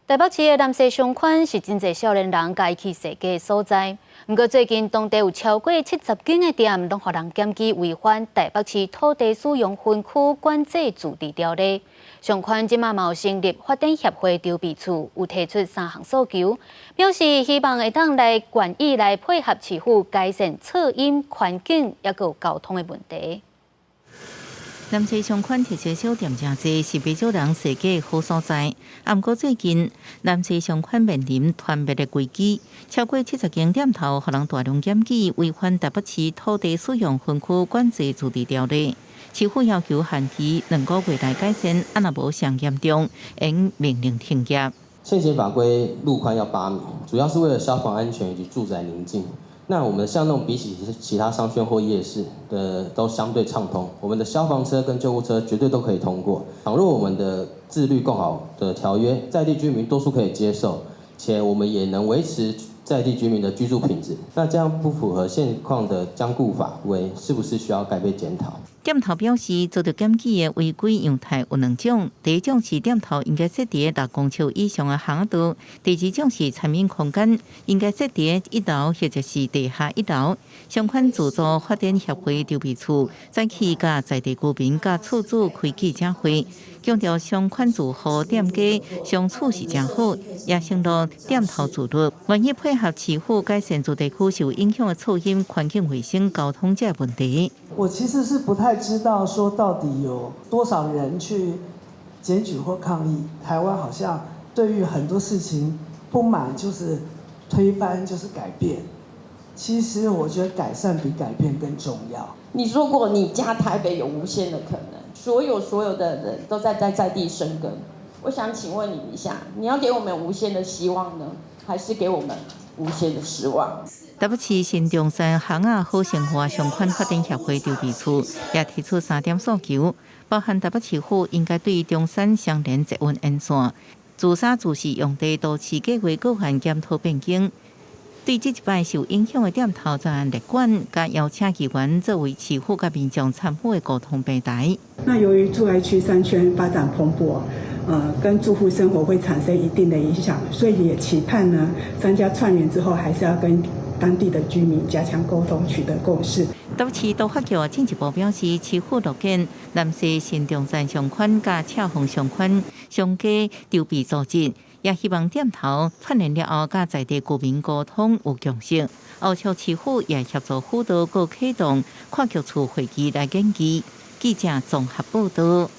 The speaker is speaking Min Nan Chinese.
台北市的南勢商圈是真濟少年人共去踅街的所在。毋過最近當地有超過70間的店，攏予人檢舉違反台北市土地使用分區管制自治條例。商圈這馬嘛有成立發展協會籌備處，有提出三項訴求，表示希望會當來願意來配合市府改善噪音環境，抑閣有交通的問題。南勢商圈特色小店誠濟，是不少人踅街好所在。毋過最近南勢商圈面臨團滅的危機，超過70間店頭予人大量檢舉違反台北市土地使用分區管制自治條例。市府要求限期2個月內改善，啊若無上嚴重，應命令停業。現行法規路寬要8米，主要是為了消防安全以及住宅寧靜。那我們巷弄比起其他商圈或夜市的都相對暢通，我們的消防車跟救護車絕對都可以通過。倘若我們的自律共好的條約，在地居民多數可以接受，且我們也能維持在地居民的居住品質。那這樣不符合現況的僵固法規，是不是需要該被檢討？店頭表示，遭到檢舉的違規樣態有兩種，第一種是店頭應該設佇6公尺以上的巷仔道，第二種是餐飲空間應該設佇1樓或者是地下1樓。商圈自助發展協會籌備處早起佮在地居民佮厝主開記者會，強調商圈住戶店家相處是誠好，也承諾店頭自律，願意配合市府改善住宅區受影響的噪音、環境衛生、交通這問題。我其實是不太知道說到底有多少人去檢舉或抗議。台灣好像對於很多事情不滿就是推翻，就是改變。其實我覺得改善比改變更重要。你說過你家台北有無限的可能，所有的人都在地生根。我想請問你一下，你要給我們無限的希望呢，還是給我們無限的失望？台北市新中山巷仔好生活商圈發展協會籌備處也提出三點訴求，包含台北市府應該對中山雙連捷運沿線自三自四用地都市計畫個案檢討變更，對這一擺受影響的店頭專案列管，佮邀請議員作為市府佮民眾參與的溝通平台。那由於住宅區商圈發展蓬勃，跟住戶生活會產生一定的影響，所以也期盼呢，商家串聯之後，還是要跟當地的居民加強溝通，取得共識。台北市都發局進一步表示，市府樂見南勢新中山商圈佮赤鳳商圈商家籌備組織，也希望店頭串聯了後，佮在地居民溝通有共識。後續市府也協助輔導閣啟動跨局處會議來研究。記者綜合報道。